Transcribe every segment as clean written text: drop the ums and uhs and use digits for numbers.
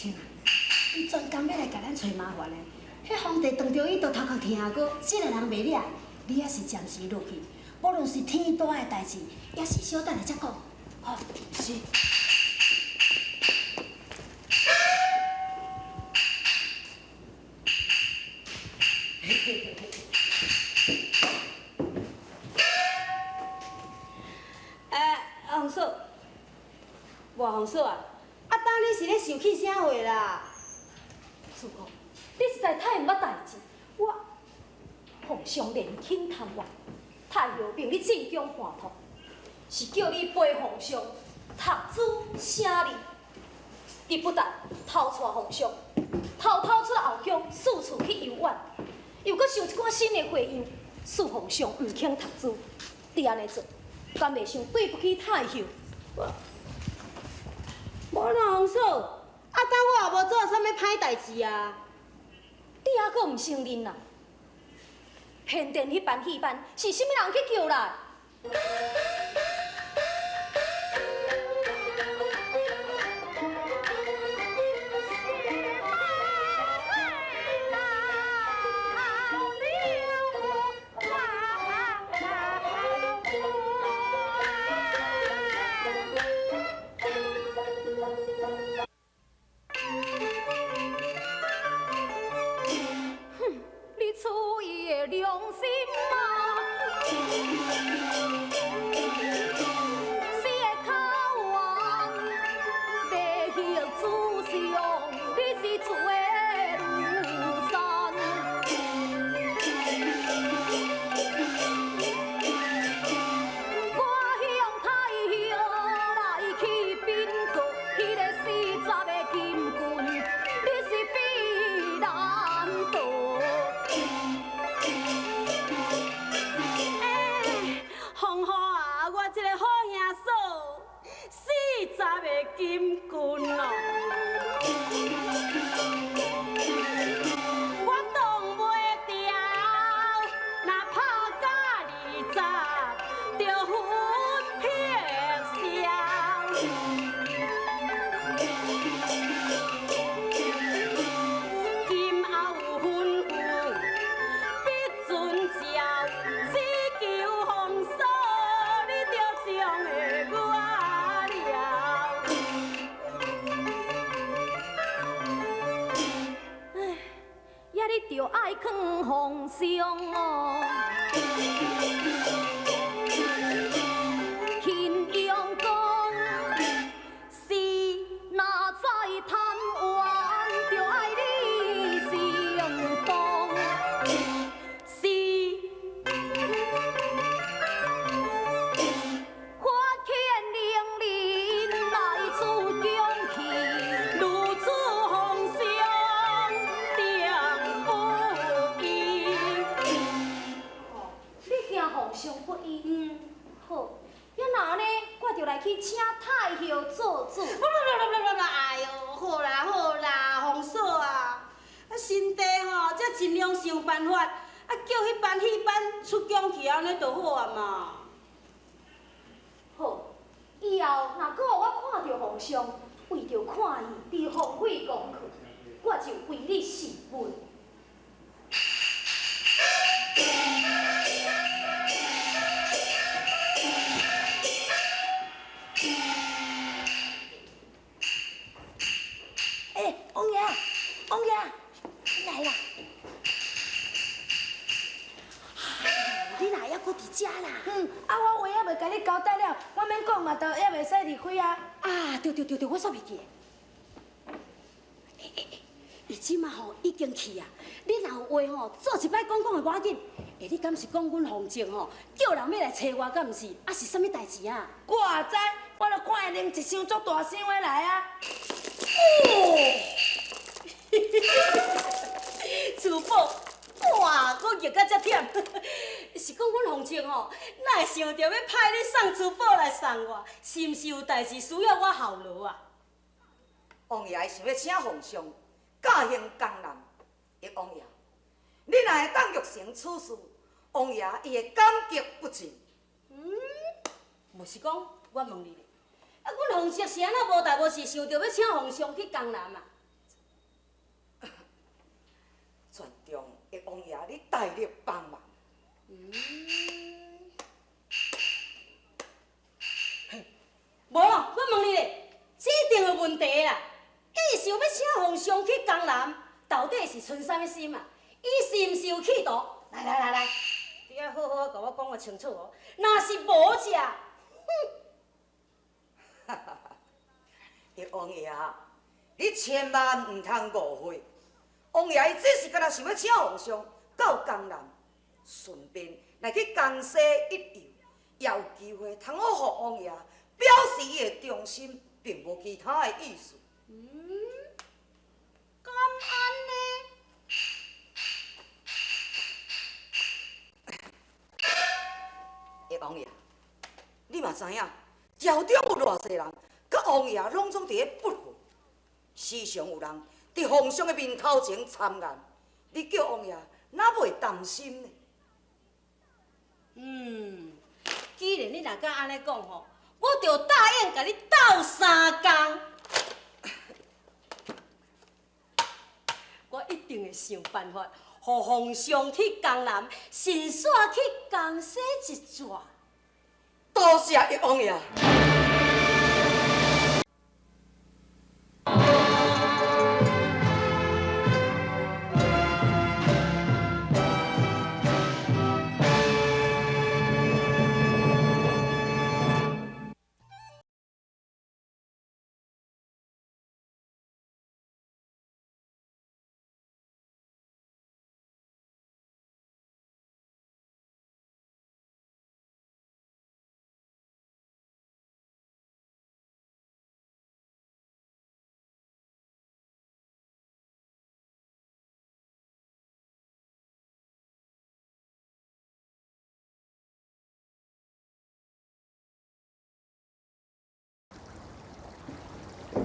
清啊，伊專工欲來共咱揣麻煩的。彼皇帝當著伊就頭殼疼閣，這个人袂掠，你猶是暫時落去，無論是天大的代誌，猶是小等下才講。吼，是。欸，鳳嫂，外鳳嫂啊，啊，當你是咧生氣啥話啦？師傅，你實在太毋捌代誌。我皇上年輕貪玩，太后命你進宮叛逃，是叫你陪皇上讀書寫字。你不但偷帶皇上，偷偷出後宮，四處去遊玩，又閣想一寡新的花樣，使皇上毋肯讀書。你按呢做，敢袂傷對不起太后？無啦，鳳嫂，啊，當我也無做啥物歹代誌啊。你猶閣毋承認啊？偏殿彼班戲班是啥物人去叫來？哼，你出伊的良心啊！死的口冤，欲主上，你是做的庐山。我向太后來去稟告，彼个四十个金棍，你是比難逃。欸，鳳雨啊，我這個好兄嫂，四十个金棍哦，我擋袂牢，若拍甲20，就魂魄消。今後有吩咐，必遵照，只求鳳嫂，你著將的我了。唉，也你著愛勸皇上哦。天陽公是若再貪玩，就愛你行動。是發遣令人來出宮去，女子皇上定不依。你驚皇上不依？嗯，好，啊若按呢，我就來去請太后做主。不不不不不不，哎喲，好啦好啦，鳳嫂啊，啊新帝吼，才盡量想辦法，啊叫彼班戲班出宮去，按呢就好啊嘛。好，以後若閣予我看著皇上，為著看伊佇鳳妃宮去，我就為你試問。欸，王爺，王爺，你來啦！你哪猶閣佇遮啦？嗯，啊，我話猶未共你交代了，我免講嘛，都猶袂使離開啊。啊，對對對對，我煞袂記得。欸欸欸，伊這馬吼已經去啊！你若有話吼，做一擺講講會無要緊。欸，你敢是講阮鳳靜吼，叫人欲來揣我，敢毋是？啊，是啥物代誌啊？我也知，我就看伊拎一箱足大箱的來啊。哦，珠寶，哇，閣熱甲遮忝，是講阮鳳靜吼，哪會想著欲派你送珠寶來送我？是毋是有代誌需要我效勞啊？王爺想欲請皇上駕行江南，伊王爺，你若會當玉成此事，王爺伊會感激不盡。嗯，無是講，我問你咧，啊，阮鳳姐是按怎無代無誌想著欲請皇上去江南啊？王爷你大力帮忙。无啦，我问你咧，这一定有问题啦。伊想欲请皇上去江南，到底是存啥物心啊？伊是毋是有企图？来来来来，你爱好好共我讲个清楚哦。若是无者，哼！叶王爷，你千万毋通误会。王爷伊这是敢若想欲请皇上到江南，顺便来去江西一游，也有机会通好予王爷表示伊的忠心，并无其他的意思。敢按呢？欸，王爷，你嘛知影，朝中有偌济人，佮王爷拢总伫咧不和，时常有人伫皇上的面头前参言，你叫王爷哪袂担心呢？既然你若敢按呢讲吼，我就答应共你斗相共。我一定会想办法，予皇上去江南，顺紲去江西一转。多谢叶王爷。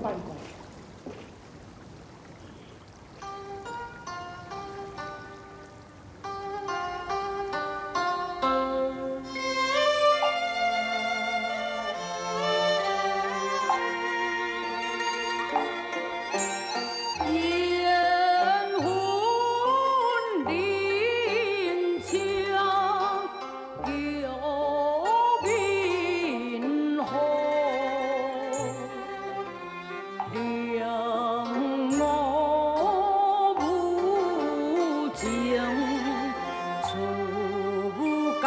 办公。烟云林枪叫面红，两我无情出江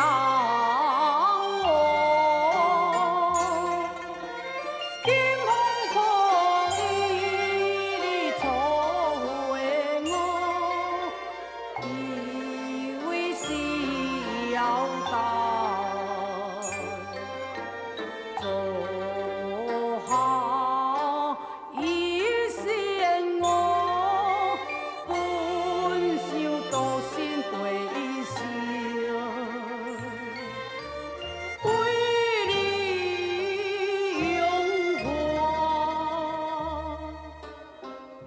湖。金风可以你错会我，以为是要到做好一线我，本想独身过一生。为你荣华，冰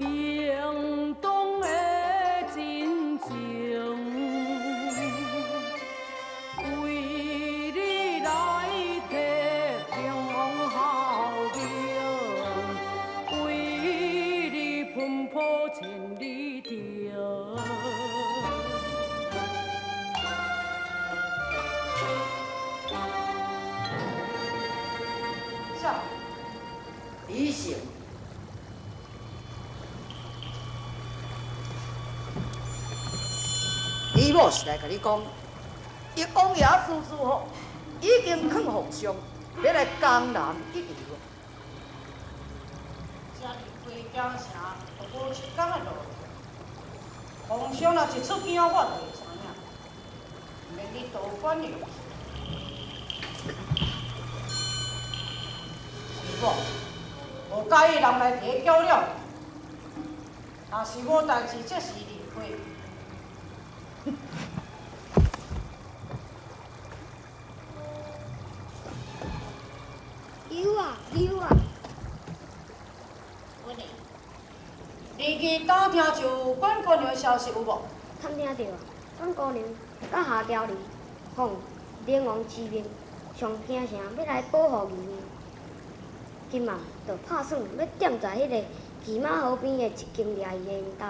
冻的真情，为你来提中孝命，为你奔波千里程。啥？李成，你某是来共你讲，伊王爷叔叔吼，已经劝皇上欲来江南一游。才离开京城，都无一工的路程。皇上若一出京，我就会知影，毋免你多管闲事。是某，无介意人来提搅扰，若是无代志，这时离开。有啊有啊，温妮，你去打听就管姑娘的消息有无？探听著啊，管姑娘佮夏雕儿奉宁王之命上京城欲来保护义命，今仔就拍算欲踮在彼个骑马河边的一间掠鱼的𪜶兜。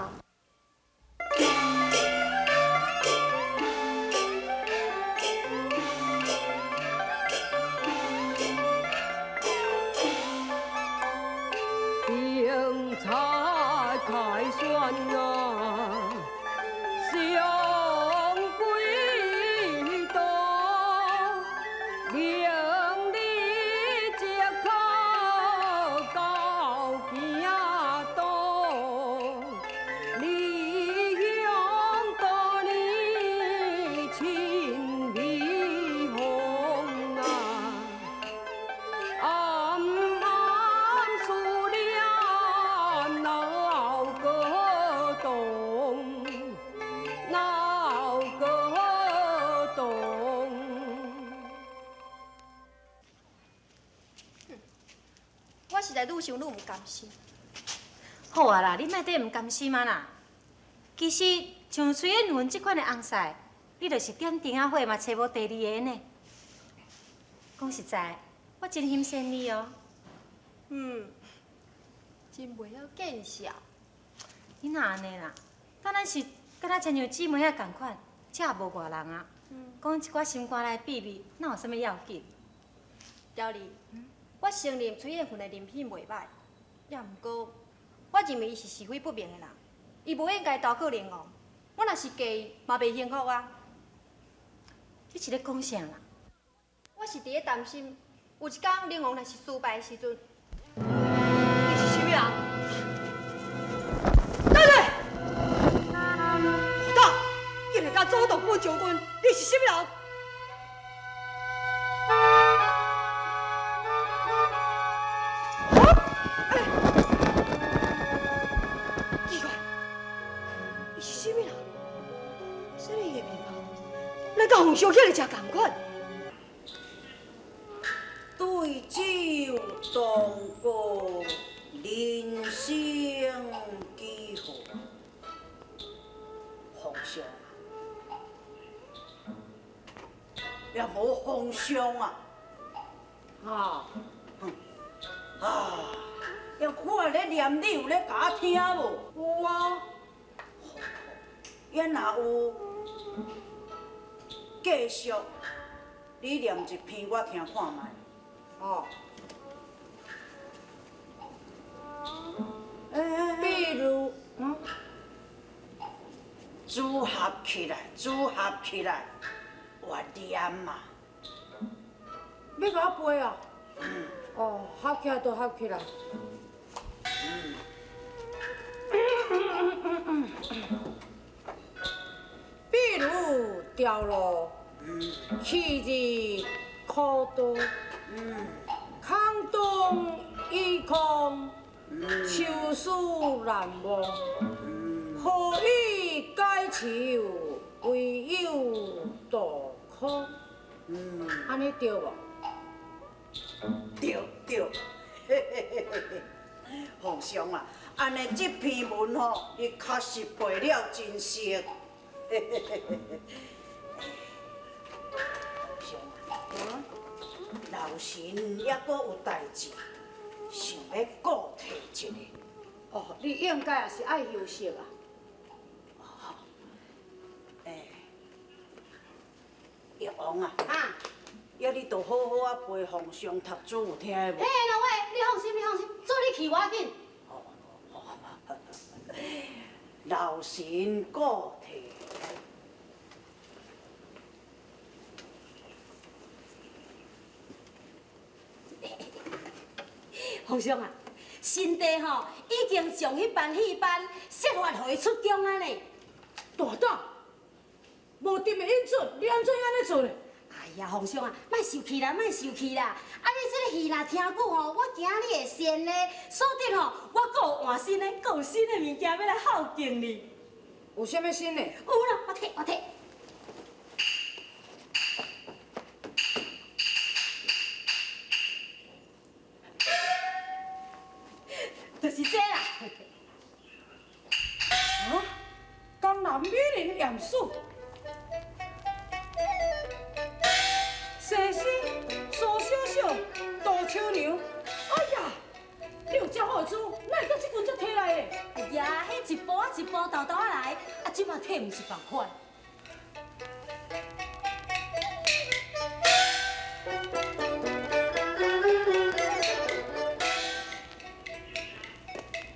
我實在愈想愈毋甘心。好啊啦，你莫佇毋甘心啊啦。其實像崔燕雲這款的翁婿，你就是點燈仔火嘛，揣無第二个呢。講實在，我真欣羨你哦。嗯，真袂曉見笑。你哪按呢啦？敢若是敢若親像姊妹仔仝款，這也無外人啊。講一寡心肝內秘密，哪有啥物要緊？調兒，我承認崔燕雲的人品袂歹，也毋過，我認為伊是是非不明的人，伊無應該投靠靈王。我若是嫁伊，嘛袂幸福啊。你是咧講啥啦？我是佇咧擔心，有一工靈王若是失敗的時陣，你是啥物人？等下，大膽，竟然敢阻擋本將軍，你是啥物人？奇怪，伊是啥物人？啥人伊的面貌，咱佮皇上遐爾誠仝款？對酒當歌，人生幾何？皇上啊，也無皇上啊！啊，啊，抑我咧念，你有咧共我聽無？有啊。抑若有，繼續，你念一篇我聽看覓。哦。比如，組合起來，組合起來，我念嘛。欲共我背啊？嗯。哦，合起來就合起來。嗯。比如掉落，去日苦多，空中一空，秋思難忘，何以解愁？唯有渡空。按呢對無？對對，嘿嘿嘿嘿嘿，皇上啊，按呢這篇文吼，你確實背了真熟。嘿嘿嘿嘿嘿，皇上啊，老臣猶閣有代誌，想欲告退一下。哦，你應該也是愛休息啊。哦，欸，玉王啊，啊，要你著好好啊陪皇上讀書，有聽無？嘿，老魏，你放心，你放心，做你去無要緊。老臣告退。皇上啊，新帝吼已經將彼班戲班設法予伊出宮啊呢。大膽，無朕的允准，你按怎按呢做咧？哎呀，皇上啊，莫生氣啦，莫生氣啦！啊，你這個戲若聽久吼，我驚你會仙咧。所以吼，我閣有換新的，閣有新的物件欲來孝敬你。有啥物新的？有啦，我提，我提。就是這啦。啊，江南美人艷書。西施、蘇小小、杜秋娘，哎呀，你有遮好的書，哪會將這陣才提來的？哎呀，彼一步仔一步沓沓仔來，啊，這馬提毋是仝款。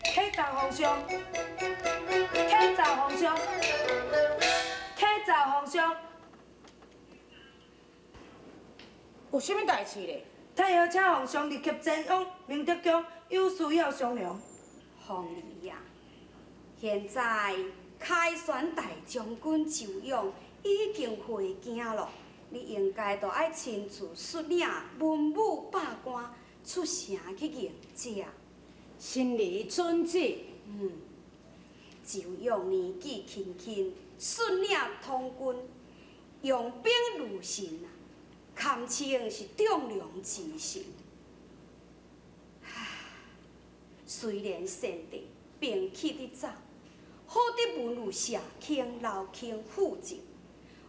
啟奏皇上，啟奏皇上，啟奏皇上。有啥物代誌咧？太后請皇上立刻前往明德宮，有事要商量。鳳兒啊，現在開選大將軍周勇已經回京了，你應該都愛親自率領文武百官出城去迎接。臣兒遵旨。嗯，周勇年紀輕輕，率領統軍，用兵如神啊！堪稱是棟梁之臣。雖然先帝病去得早，好得文有謝卿、劉卿輔政，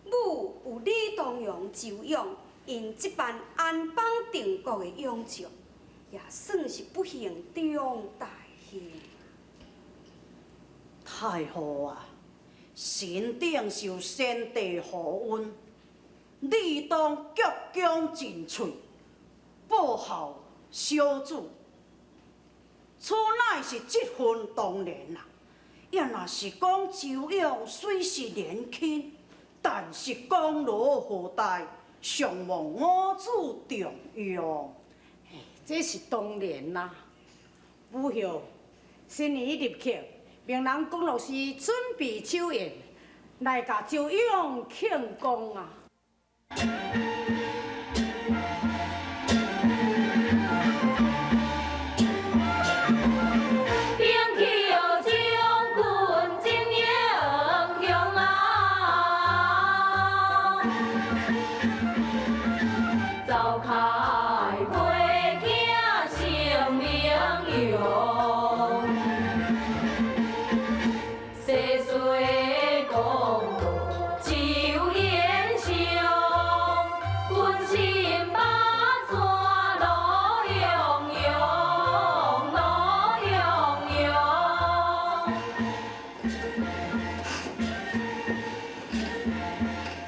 武有李東陽、周勇，𪜶這班安邦定國的勇將，也算是不幸中大幸。太后啊，臣頂受先帝厚恩，理當鞠躬盡瘁，報效小主。此乃是這份當然啊！也若是講周勇雖是年輕，但是功勞浩大，尚望我主重用。這是當然啦。武后，新年入閣，命人龚老師準備酒宴，來共周勇慶功啊！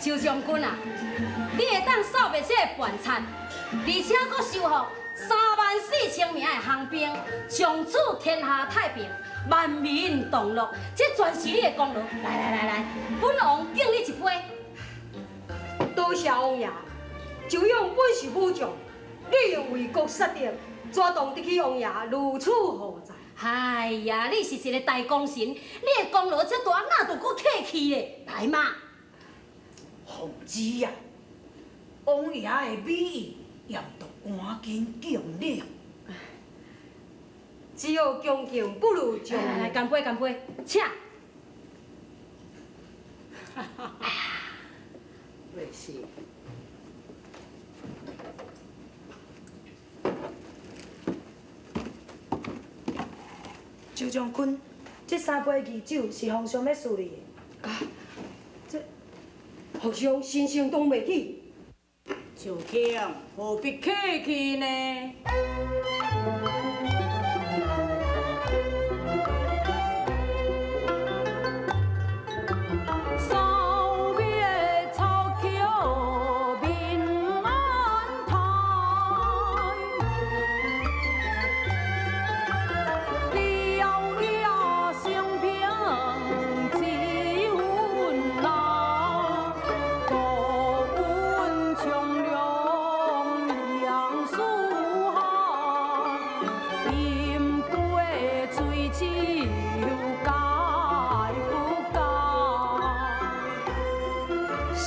周將軍啊，你會當掃滅這个叛賊，而且閣收復34000名的降兵，從此天下太平，萬民同樂，這全是你的功勞。來來來來，本王敬你一杯。多謝王爺，周勇本是武將，你又為國殺敵，怎當得起王爺如此厚待？哎呀，你是一个大功臣，你的功勞這大，哪著閣客氣咧？來嘛！鳳姊啊，王爺的美意，也著趕緊敬禮。只有恭敬不如將。來來，乾杯乾杯，請。袂是。周將軍，這三杯御酒是皇上欲賜你的。啊，這皇上神聖當袂起。周卿何必客氣呢？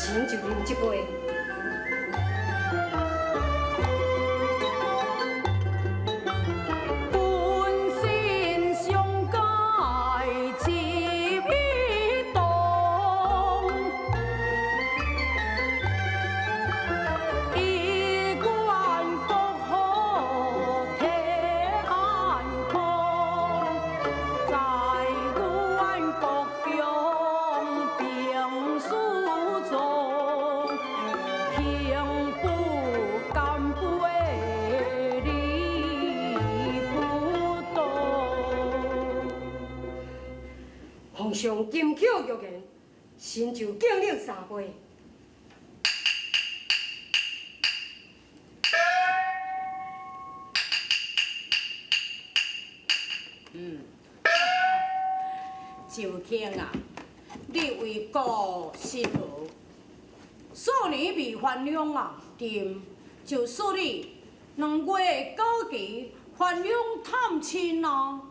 臣就啉這杯。皇上金口玉言，臣就敬你三杯。周卿啊，你為國失和，數年未還鄉啊，朕就賜你2月的果期還鄉探親啊。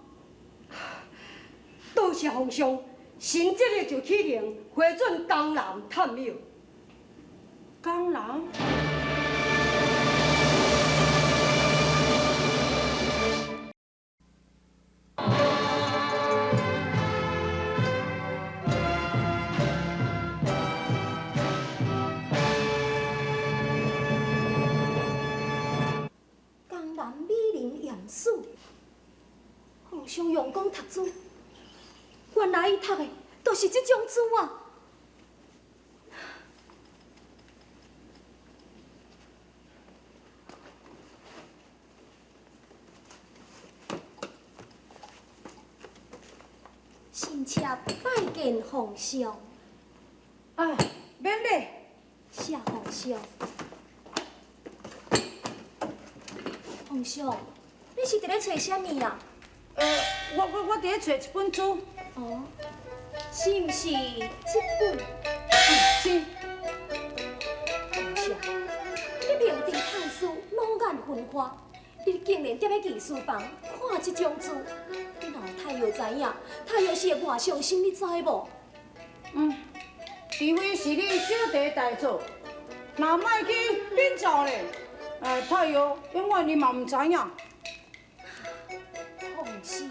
多謝皇上，臣這日就啟程回轉江南探友。江南？江南美人嚴氏，上用功读书，原来伊读的都是这种书啊！臣妾拜见皇上。哎，免礼。谢皇上。皇上，你是伫咧揣啥物啊？我伫咧揣一本书。哦，是毋是这本？是。皇上，你明知太师老眼昏花，你竟然踮咧御书房看这种书，你若有太后知影，太后是会偌伤心，你知无？嗯，除非是你小弟代做，若莫去禀奏咧，哎，太后永远伊嘛毋知影。皇上。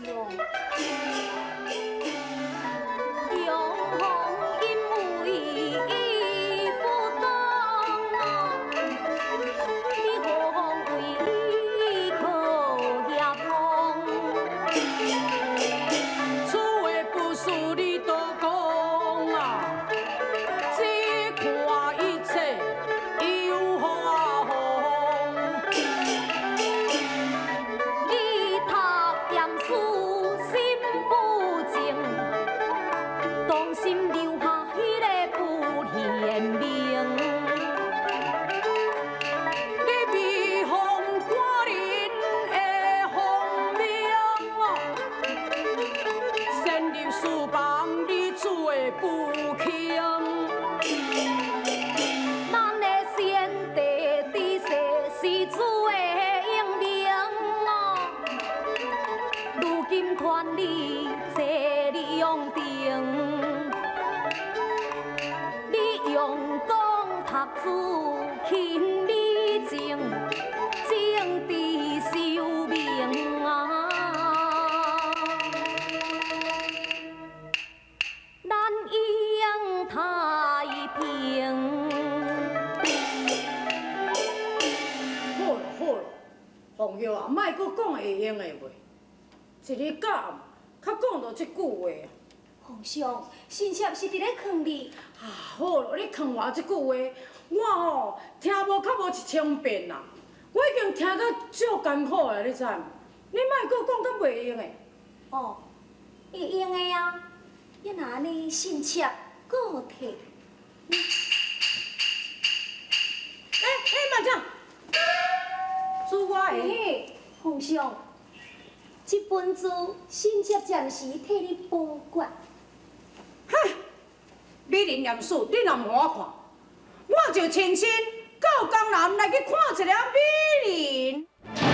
一日到暗，较讲著这句话。皇上，臣妾是伫咧劝你。啊，好咯，你劝我这句话，我吼听无较无1000遍啦。我已经听甲足艰苦啦，你知毋？你莫阁讲甲袂用的。哦，会用的啊。你若按呢，臣妾告退。欸欸，慢者，主我的。皇上。这本书，臣妾暂时替你保管。哈，美人严肃，你若毋予我看，我就亲身到江南来去看一个美人。